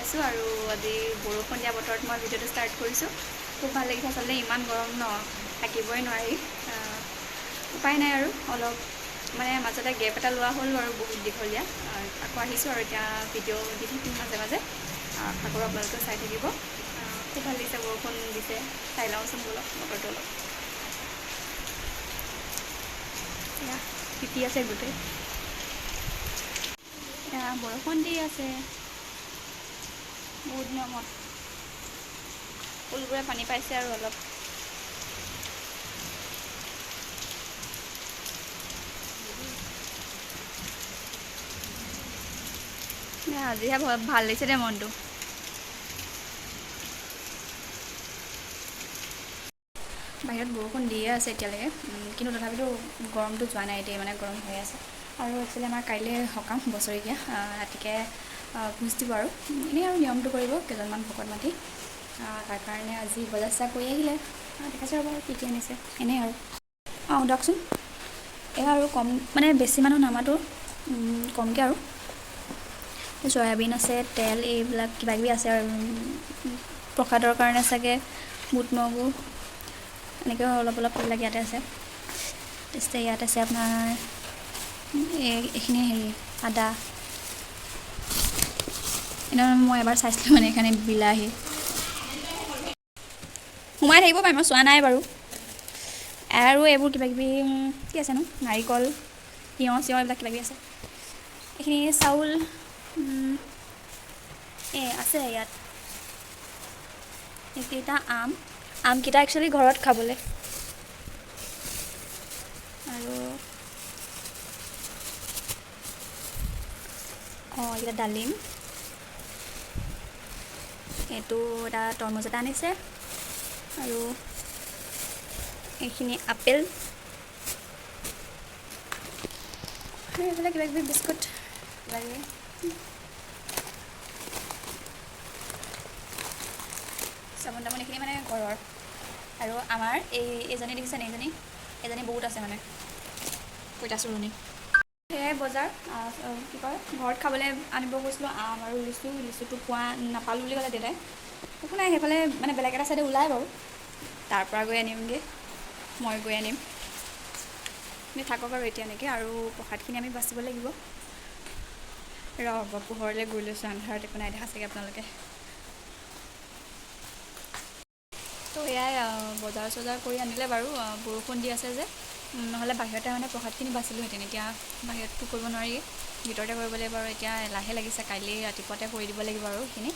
পাইছোঁ। আৰু আজি বৰষুণ দিয়া বতৰত মই ভিডিঅ'টো ষ্টাৰ্ট কৰিছোঁ। খুব ভাল লাগিছে, আচলতে ইমান গৰম ন, থাকিবই নোৱাৰি। উপায় নাই আৰু অলপ মানে মাজতে গেপ এটা লোৱা হ'ল বাৰু, বহুত দীঘলীয়া। আকৌ আহিছোঁ আৰু এতিয়া ভিডিঅ' দি থাকিম মাজে মাজে, আশা কৰোঁ আপোনালোকেও চাই থাকিব। খুব ভাল লাগিছে, বৰষুণ দিছে, চাই লওঁচোন ব'লক বতৰটো অলপ। এয়া তিতি আছে গোটেই, এয়া বৰষুণ দি আছে বহুত দিনৰ মূৰত। ফুলবোৰে পানী পাইছে আৰু অলপ। আজিহে ভাল লাগিছে দেই মনটো। বাহিৰত বৰষুণ দিয়ে আছে এতিয়ালৈকে, কিন্তু তথাপিতো গৰমটো যোৱা নাই দেই, মানে গৰম হৈ আছে। আৰু একচুৱেলি আমাৰ কাইলৈ সকাম বছৰেকীয়া, ৰাতিকে ভোজ দিব আৰু এনেই আৰু নিয়মটো কৰিব কেইজনমান ভকত মাতি। তাৰ কাৰণে আজি বজাৰ চজাৰ কৰি আহিলে, দেখাইছে ৰ'ব কি কি আনিছে এনেই আৰু। অঁ দিয়কচোন, এয়া আৰু কম মানে বেছি মানুহ নামাতো, কমকৈ আৰু। চয়াবিন আছে, তেল, এইবিলাক কিবা কিবি আছে আৰু প্ৰসাদৰ কাৰণে চাগে বুট মগু এনেকৈ অলপ অলপ এইবিলাক ইয়াতে আছে। তাৰপিছতে ইয়াত আছে আপোনাৰ এইখিনি হেৰি আদা, এনে মই এবাৰ চাইছিলোঁ মানে এইখিনি বিলাহী সোমাই থাকিব পাৰিম, মই চোৱা নাই বাৰু। আৰু এইবোৰ কিবা কিবি কি আছেনো, নাৰিকল, তিয়ঁহ চিয়ঁহ এইবিলাক কিবা কিবি আছে। এইখিনি চাউল এই আছে ইয়াত। এইকেইটা আম, আমকেইটা একচুৱেলি ঘৰত খাবলৈ। আৰু অঁ এইকেইটা ডালিম, এইটো এটা তৰমুজ এটা আনিছে। আৰু এইখিনি আপেল, আৰু এইফালে কিবা কিবি বিস্কুট কিবা কিবি। চাবোন তাবোন এইখিনি মানে ঘৰৰ। আৰু আমাৰ এই এইজনী দেখিছেনে, এইজনী এজনী বহুত আছে মানে পঁইতাচোৰণি। সেয়াই বজাৰ, কি কয় ঘৰত খাবলৈ আনিব গৈছিলোঁ আম আৰু লিচু। লিচুটো পোৱা নাপালোঁ বুলি ক'লে দেউতাই, একো নাই সেইফালে মানে বেলেগ এটা চাইডে ওলায় বাৰু, তাৰ পৰা গৈ আনিমগৈ, মই গৈ আনিম। আপুনি থাকক আৰু এতিয়া এনেকৈ। আৰু প্ৰসাদখিনি আমি বাচিব লাগিব। ৰ'ব পোহৰলৈ গৈ লৈছোঁ, আন্ধাৰত একো নাই দেখা চাগে আপোনালোকে। তো সেয়াই বজাৰ চজাৰ কৰি আনিলে বাৰু, বৰষুণ দি আছে যে, নহ'লে বাহিৰতে মানে প্ৰসাদখিনি বাচিলোঁহেঁতেন। এতিয়া বাহিৰততো কৰিব নোৱাৰি, ভিতৰতে কৰিব লাগিব। আৰু এতিয়া লাহে লাগিছে, কাইলৈ ৰাতিপুৱাতে কৰি দিব লাগিব আৰু সেইখিনি।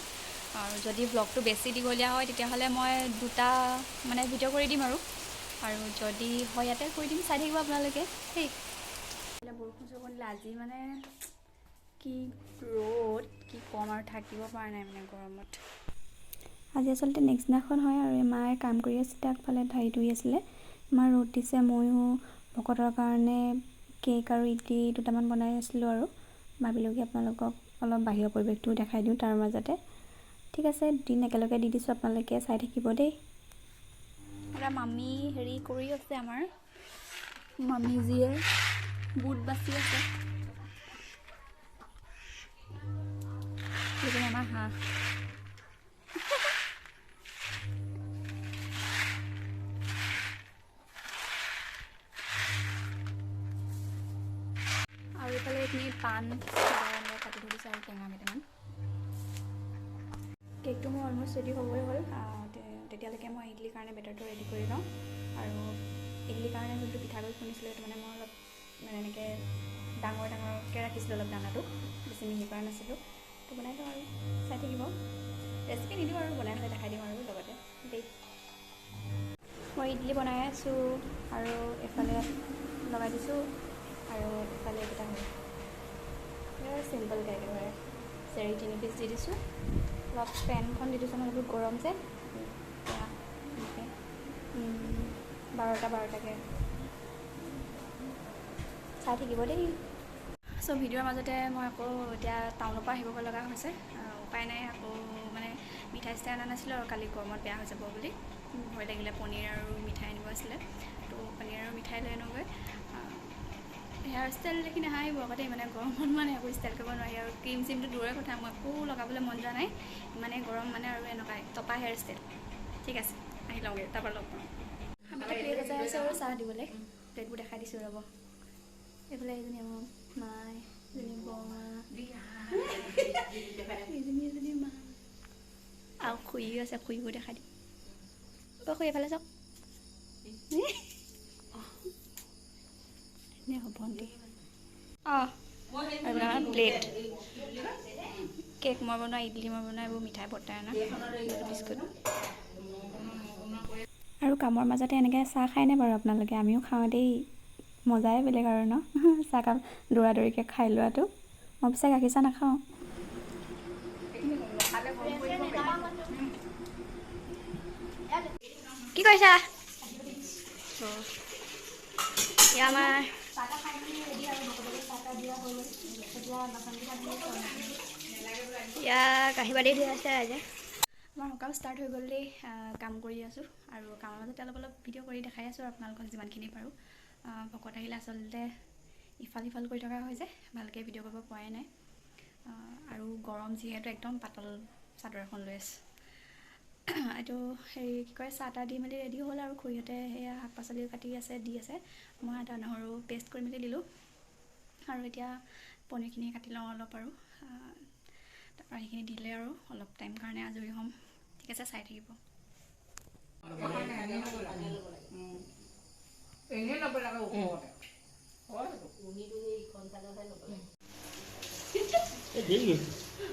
আৰু যদি ব্লগটো বেছি দীঘলীয়া হয় তেতিয়াহ'লে মই দুটা মানে ভিডিঅ' কৰি দিম আৰু, আৰু যদি হয় ইয়াতে কৰি দিম, চাই থাকিব আপোনালোকে দেই। বৰষুণ চৰষুণ দিলে আজি মানে কি ৰ'দ কি ক'ম আৰু, থাকিব পৰা নাই মানে গৰমত। আজি আচলতে নেক্সট দিনাখন হয় আৰু মায়ে কাম কৰি আছিলে আগফালে, ঢাৰি ধুই আছিলে। ইমান ৰ'দ দিছে, ময়ো ভকতৰ কাৰণে কেক আৰু ইডলি দুটামান বনাই আছিলোঁ আৰু ভাবিলোঁ কি আপোনালোকক অলপ বাহিৰৰ পৰিৱেশটোও দেখাই দিওঁ তাৰ মাজতে। ঠিক আছে, দিন একেলগে দি দিছোঁ, আপোনালোকে চাই থাকিব দেই। এটা মামী হেৰি কৰি আছে, আমাৰ মামীজীয়ে বুট বাচি আছে। সেইজনী আমাৰ হাঁহ। আৰু এইফালে এইখিনি পাণ কাটি থৈ দিছে আৰু টেঙা কেইটামান। কেকটো মোৰ অলমষ্ট ৰেডি হ'বই হ'ল, তেতিয়ালৈকে মই ইডলিৰ কাৰণে বেটাৰটো ৰেডি কৰি লওঁ। আৰু ইডলিৰ কাৰণে যোনটো পিঠাগুড়ি খুন্দিছিলোঁ সেইটো মানে মই অলপ মানে এনেকৈ ডাঙৰ ডাঙৰকৈ ৰাখিছিলোঁ, অলপ দানাটো বেছি মিহি কৰা নাছিলোঁ। তো বনাই লওঁ আৰু চাই থাকিব, ৰেচিপি নিদিওঁ আৰু বনাই পেলাই দেখাই দিম আৰু লগতে দেই। মই ইডলি বনাই আছোঁ আৰু এইফালে লগাই দিছোঁ, আৰু এইফালে এইকেইটা হ'ল চিম্পলকৈ একেবাৰে চেৰি 3 পিচ দি দিছোঁ। অলপ পেনখন দি দিছোঁ, মানে বহুত গৰম যে, এনেকৈ 12টা 12টাকৈ চাই থাকিব দেই। চ' ভিডিঅ'ৰ মাজতে মই আকৌ এতিয়া টাউনৰ পৰা আহিব লগা হৈছে, উপায় নাই। আকৌ মানে মিঠাই চিঠাই অনা নাছিলোঁ আৰু কালি গৰমত বেয়া হৈ যাব বুলি ভয় লাগিলে। পনীৰ আৰু মিঠাই আনিব আছিলে, তো পনীৰ আৰু মিঠাই লৈ আনোগৈ। হেয়াৰ ষ্টাইল দেখি নাহাঁহিব আকৌ দেই, মানে গৰমত মানে একো ষ্টাইল কৰিব নোৱাৰি আৰু ক্ৰীম চিমটো দূৰৰে কথা, মই একো লগাবলৈ মন যোৱা নাই, ইমানেই গৰম মানে আৰু এনেকুৱাই টপা হেয়াৰ ষ্টাইল। ঠিক আছে, আহি লওঁগৈ, তাৰপৰা লগ পাওঁ। আমি প্লেট সজাই আছোঁ আৰু চাহ দিবলৈ, প্লেটবোৰ দেখাই দিছোঁ ৰ'ব। এইফালে এজনী আমাৰ মাই, এজনী বৰমা, এজনী এজনী মা আৰু খুৰীও আছে, খুৰীকো দেখাই দিম। অ' খুৰী এফালে চাওক। এনে হ'ব ভণ্টি। অঁ, এইবিলাক প্লেট, কেক মই বনোৱা, ইডলি মই বনোৱা, এইবোৰ মিঠাই বৰ্তাই অনা, বিস্কুট। আৰু কামৰ মাজতে এনেকৈ চাহ খায়নে বাৰু আপোনালোকে? আমিও খাওঁ দেই, মজাই বেলেগ আৰু ন চাহকাপ দৌৰা দৌৰিকৈ খাই লোৱাটো। মই পিছে গাখীৰ চাহ নাখাওঁ। কি কৰিছা? আমাৰ কাঁহী বাতি ধুই আছে ৰাইজে। আমাৰ সকাম ষ্টাৰ্ট হৈ গ'ল দেই, কাম কৰি আছোঁ আৰু কামৰ মাজতে অলপ অলপ ভিডিঅ' কৰি দেখাই আছোঁ আপোনালোকক যিমানখিনি পাৰোঁ। ভকত আহিলে আচলতে ইফাল সিফাল কৰি থকা হৈ যায়, ভালকৈ ভিডিঅ' কৰিব পৰাই নাই। আৰু গৰম যিহেতু একদম পাতল চাদৰ এখন লৈ আছোঁ। এইটো হেৰি কি কয়, চাহ তাহ দি মেলি ৰেডি হ'ল আৰু খুৰীহঁতে সেয়া শাক পাচলিও কাটি আছে, দি আছে। মই আদা নহৰু পেষ্ট কৰি মেলি দিলোঁ আৰু এতিয়া পনীৰখিনি কাটি লওঁ অলপ আৰু তাৰপৰা সেইখিনি দিলে আৰু অলপ টাইম কাৰণে আজৰি হ'ম। ঠিক আছে, চাই থাকিব।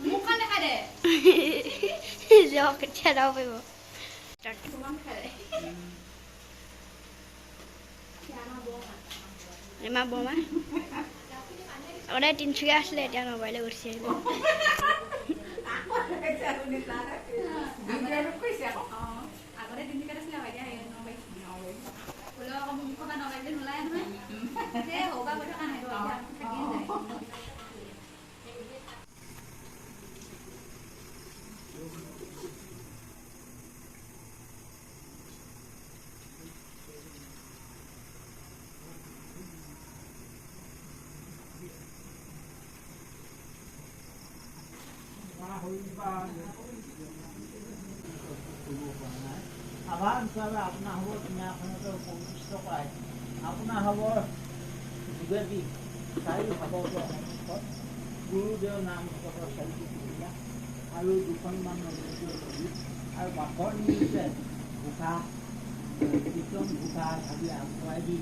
মুখখন দেখাই দে। যাওক, এতিয়া যাব পাৰিব। আমাৰ বৰমা আগতে তিনিচুকীয়া আছিলে, এতিয়া নলবাৰীলৈ গুচি আহিব। আগতে তিনিচুকীয়াত আছিলে, এতিয়া নলবাৰীত। হ'লেও আকৌ মোৰ মুখৰ পৰা নলবাৰী বুলি নোলায় নহয়, সেই সৰুৰ পৰা কৈ থকা নাই, এতিয়া থাকিয়ে যায়। আভাস হিচাপে আপোনাসৱৰ কিনাখনতে উপবিষ্ট কৰাই আপোনাসৱৰ যোগেদি চাৰি ভাগৱতৰ সন্মুখত গুৰুদেৱ নাম ভকতৰ চাৰিটি পূজা আৰু দুখনমান নদী আৰু বাঘৰ নিমিত্তে ঘোষা কীৰ্তন ঘোষা ভাগি আগবঢ়াই দি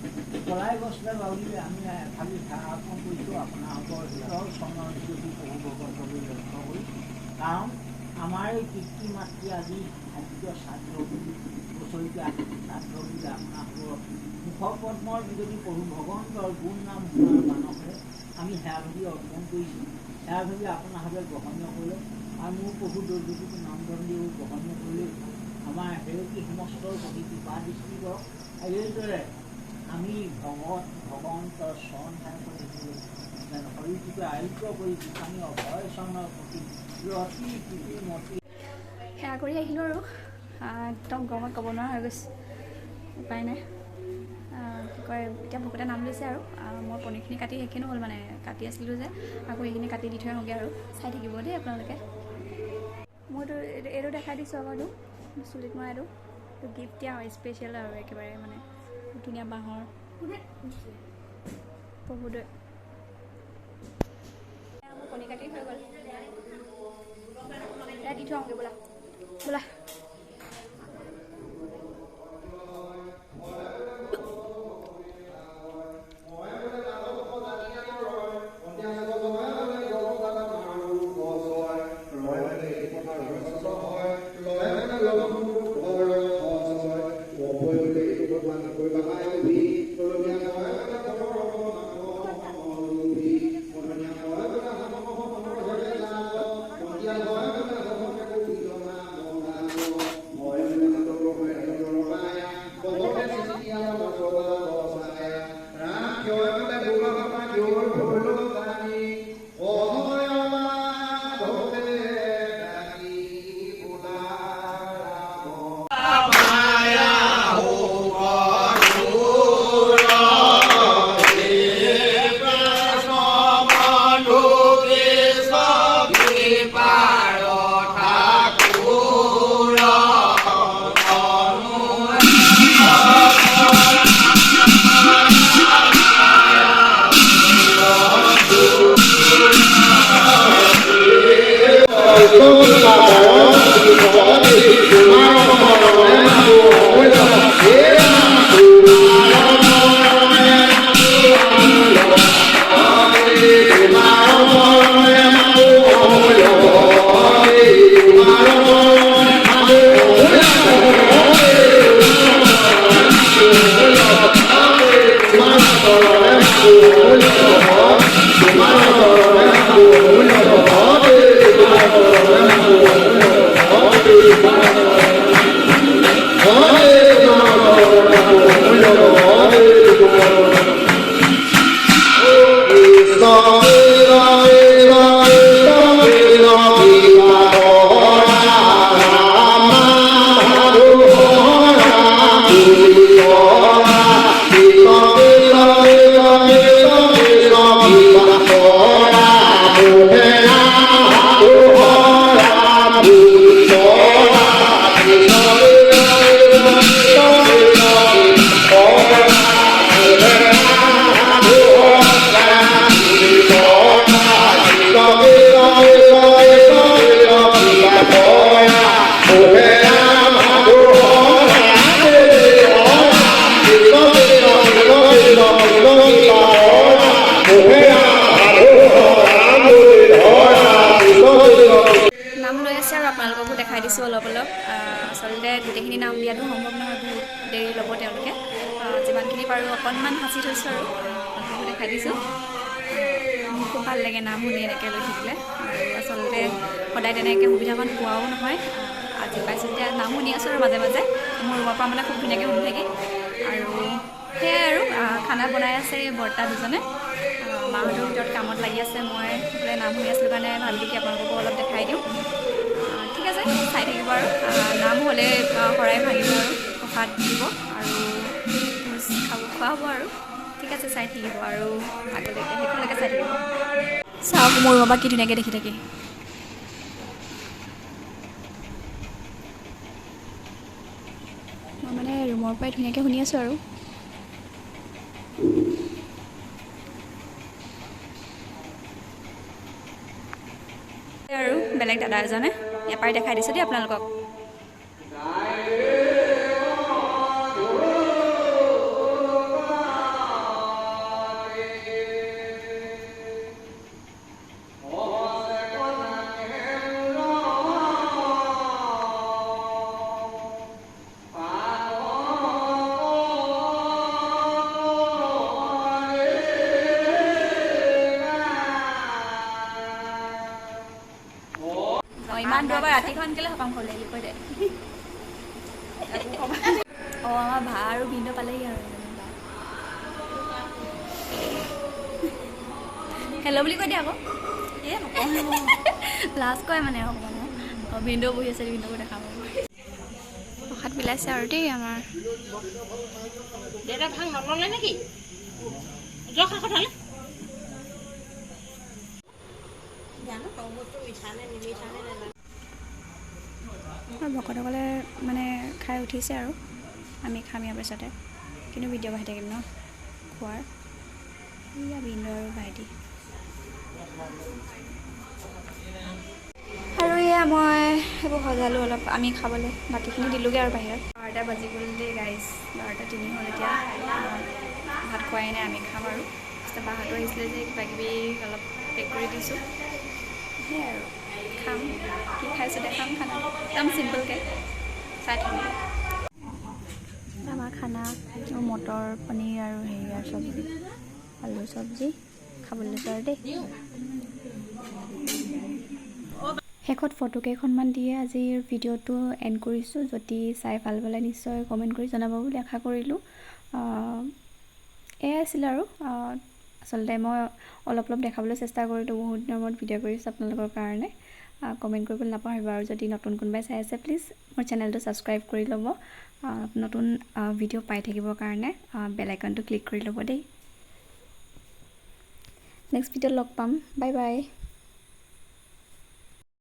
কলাই গছডাল বাউলি আমি ভাগি সেৱা অৰ্পণ কৰিছোঁ আপোনাসৱৰ শীতল চৰণৰ যোগেদি প্ৰভু ভগৱন্তলৈ লক্ষ্য কৰি। কাৰণ আমাৰ এই পিতৃ মাতৃ আজি খাদ্য শ্ৰাদ্ধ বুলি বছৰেকীয়া শ্ৰাদ্ধ বুলি আপোনাসৱৰ মুখপদ্মৰ যোগেদি প্ৰভু ভগৱন্তৰ গুণ নাম শুনাৰ মানসেৰে আমি সেৱা ভাগি অৰ্পণ কৰিছোঁ। সেৱা ভাগি আপোনাসৱে গ্ৰহণীয় কৰিলে আৰু মোৰ প্ৰভু দৈৱকী নামদণ্ডিও গ্ৰহণীয় কৰিলে আমাৰ হেৰকী সমস্তৰ প্ৰতি কৃপা দৃষ্টি কৰক। আৰু এইদৰে আমি ভগৱন্তৰ চৰণ ঠাই কৰি যেন শৰীৰটোকে আৰোগ্য কৰি গোসানী অভয় চৰণৰ প্ৰতি ৰতি কৃপি মতি সেৱা কৰি আহিলোঁ আৰু একদম গৰমত ক'ব নোৱাৰা হৈ গৈছে, উপায় নাই। কি কয়, এতিয়া ভকতে নাম লৈছে আৰু মই পনীৰখিনি কাটি সেইখিনিও হ'ল, মানে কাটি আছিলোঁ যে আকৌ সেইখিনি কাটি দি থৈ আহোঁগৈ আৰু চাই থাকিব দেই আপোনালোকে। মইতো এইটো দেখাই দিছোঁ আকৌ, এইটো চুলিত মৰা এইটো গিফ্ট দিয়া হয় স্পেচিয়েল আৰু একেবাৰে মানে ধুনীয়া বাঁহৰ প্ৰভুদৈ। মোৰ পনীৰ কাটি হৈ গ'ল, দি থৈ আহোঁগৈ, ব'লা ব'লা। দিছোঁ অলপ অলপ। আচলতে গোটেইখিনি নাম দিয়াটো সম্ভৱ নহয়, বহুত দেৰি ল'ব তেওঁলোকে। যিমানখিনি পাৰোঁ অকণমান সাঁচি থৈছোঁ আৰু আপোনালোককো দেখাই দিছোঁ। মোৰ খুব ভাল লাগে নাম শুনি এনেকৈ লৈ থাকিলে। আৰু আচলতে সদায় তেনেকৈ সুবিধাকণ পোৱাও নহয়, আজি পাইছোঁ যেতিয়া নাম শুনি আছোঁ আৰু মাজে মাজে মোৰ ৰুমৰ পৰা মানে খুব ধুনীয়াকৈ শুনি থাকি। আৰু সেয়াই আৰু খানা বনাই আছে বৰ্তা দুজনে, মাহঁতৰ ভিতৰত কামত লাগি আছে। মই বোলে নাম শুনি আছিলোঁ কাৰণে ভাবিলোঁ কি আপোনালোককো অলপ দেখাই দিওঁ। ঠিক আছে, চাই থাকিব আৰু। নাম হ'লে শৰাই ভাঙিব আৰু প্ৰসাদ দিব আৰু ভোজ খাব খোৱা হ'ব আৰু। ঠিক আছে, চাই থাকিব আৰু আগলৈকে শেষলৈকে চাই থাকিব। চাওক মোৰ বাবা কি ধুনীয়াকৈ দেখি থাকি। মই মানে ৰুমৰ পৰাই ধুনীয়াকৈ শুনি আছোঁ আৰু। আৰু বেলেগ দাদা এজনে ইয়াৰ পৰাই দেখাই দিছোঁ দেই আপোনালোকক। ইমান দূৰৰ পৰা ৰাতিখন কেলৈ সকাম খাবলৈ আহিলি কৈ দে। অঁ, আমাৰ ভা আৰু ভিনদেউ পালেহি আৰু। হেল্ল' বুলি কৈ দিয়া আকৌ। এই নকওঁ, লাজ কৰে মানে অকণমান। অঁ, ভিনদেউ বহি আছে, ভিনদেউকো দেখাব। প্ৰসাদ বিলাইছে আৰু দেই আমাৰ। দেউতা ভাং নল'লে নেকি? যোৱা কথালে ভকতসকলে মানে খাই উঠিছে আৰু আমি খাম ইয়াৰ পিছতে, কিন্তু ভিডিঅ' বহাই থাকিম ন খোৱাৰ। এয়া ভিনদেউ আৰু ভাইটি। আৰু এয়া মই সেইবোৰ সজালোঁ অলপ আমি খাবলৈ, বাকীখিনি দিলোঁগৈ আৰু বাহিৰত। 12টা বাজি গ'ল দেই গাইজ, 12:03 হ'ল এতিয়া। ভাত খোৱাই নাই, আমি খাম আৰু। তাৰপিছত বাহঁতো আহিছিলে যে কিবা কিবি অলপ পেক কৰি দিছোঁ, সেয়াই আৰু খাম। কি খাইছোঁ দেখাম, খানা একদম চিম্পলকৈ চাই থাকিম। আমাৰ খানা মটৰ পনীৰ আৰু হেৰিয়াৰ চব্জি, আলুৰ চব্জি খাবলৈ লৈছোঁ আৰু দেই। শেষত ফটো কেইখনমান দিয়ে আজিৰ ভিডিঅ'টো এণ্ড কৰিছোঁ। যদি চাই ভাল পালে নিশ্চয় কমেণ্ট কৰি জনাব বুলি আশা কৰিলোঁ। এয়াই আছিল আৰু। আচলতে মই অলপ অলপ দেখাবলৈ চেষ্টা কৰিলোঁ, বহুত দিনৰ মূৰত ভিডিঅ' কৰিছোঁ আপোনালোকৰ কাৰণে। কমেণ্ট কৰিবলৈ নাপাহৰিব আৰু যদি নতুন কোনোবাই চাই আছে প্লিজ মোৰ চেনেলটো ছাবস্ক্ৰাইব কৰি ল'ব, নতুন ভিডিঅ' পাই থাকিবৰ কাৰণে বেল আইকনটো ক্লিক কৰি ল'ব দেই। নেক্সট ভিডিঅ'ত লগ পাম, বাই বাই।